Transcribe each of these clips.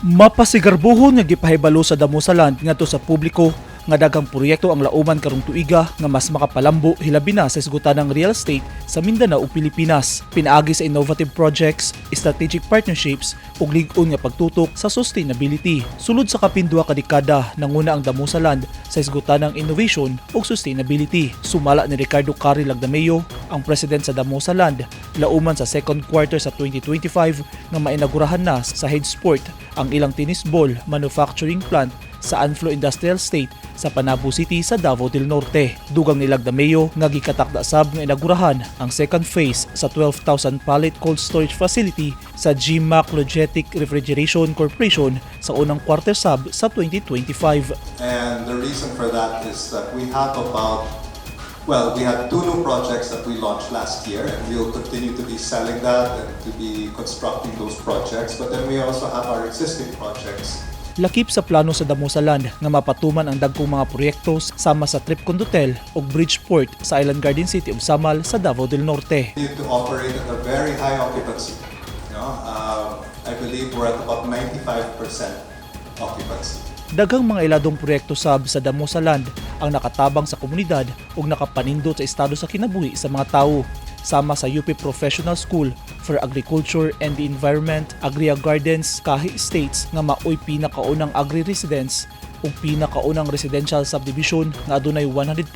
Mapasigarbuhon nga gipahibalo sa Damosa Land ngadto sa publiko nga daghang proyekto ang lauman karong tuiga nga mas makapalambo hilabi na sa hisgutanang real estate sa Mindanao ug Pilipinas pinaagi sa innovative projects, strategic partnerships ug lig-on nga pagtutok sa sustainability. Sulod sa kapin 2 ka dekada, nanguna ang Damosa Land sa hisgutanang innovation ug sustainability. Sumala ni Ricardo Cary Lagdameo, ang president sa Damosa Land, lauman sa second quarter sa 2025 nga mainagurahan na sa Headsport ang ilang tennis ball manufacturing plant sa Anflo Industrial Estate sa Panabo City sa Davao del Norte. Dugang ni Lagdameo nga gikatakda sab nga inagurahan ang second phase sa 12,000 pallet cold storage facility sa GMAC Logistic Refrigeration Corporation sa unang quarter sab sa 2025. And the reason for that is that we have about, well, we had two new projects that we launched last year, and we'll continue to be selling that and to be constructing those projects. But then we also have our existing projects. Lakip sa plano sa Damosa Land nga mapatuman ang dagkong mga proyekto sama sa Trip Condotel ug Bridgeport sa Island Garden City of Samal sa Davao del Norte. Continue to operate at a very high occupancy. I believe we're at about 95% occupancy. Daghang mga iladong proyekto sab sa Damosa Land ang nakatabang sa komunidad ug nakapanindot sa estado sa kinabuhi sa mga tawo, sama sa UP Professional School for Agriculture and the Environment, Agria Gardens, Kahi Estates nga maoy pinakaunang agri-residence ug pinakaunang residential subdivision nga adunay 100%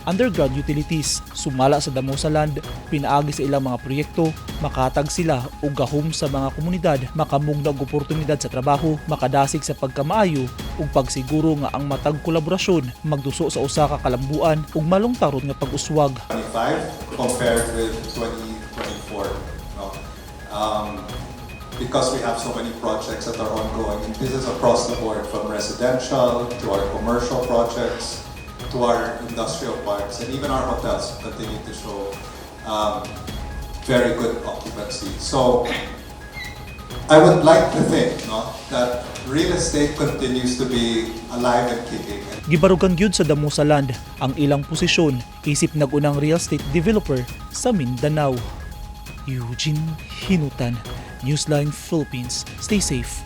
underground utilities. Sumala sa Damosa Land, pinaagi sa ilang mga proyekto, makahatag sila og gahom sa mga komunidad, makamugna og oportunidad sa trabaho, makadasig sa pagkamaayo ug pagsiguro nga ang matag kolaborasyon magduso sa usa ka kalambuan ug malungtaron nga pag-uswag. 25 compared with 2024. No? Because we have so many projects that are ongoing, and this is across the board from residential to our commercial projects to our industrial parks, and even our hotels continue to show very good occupancy. So I would like to think, no, that real estate continues to be alive and kicking. Gibarugan gyud sa Damosa Land ang ilang posisyon isip nag-unang real estate developer sa Mindanao. Eugene Hinutan, Newsline Philippines. Stay safe.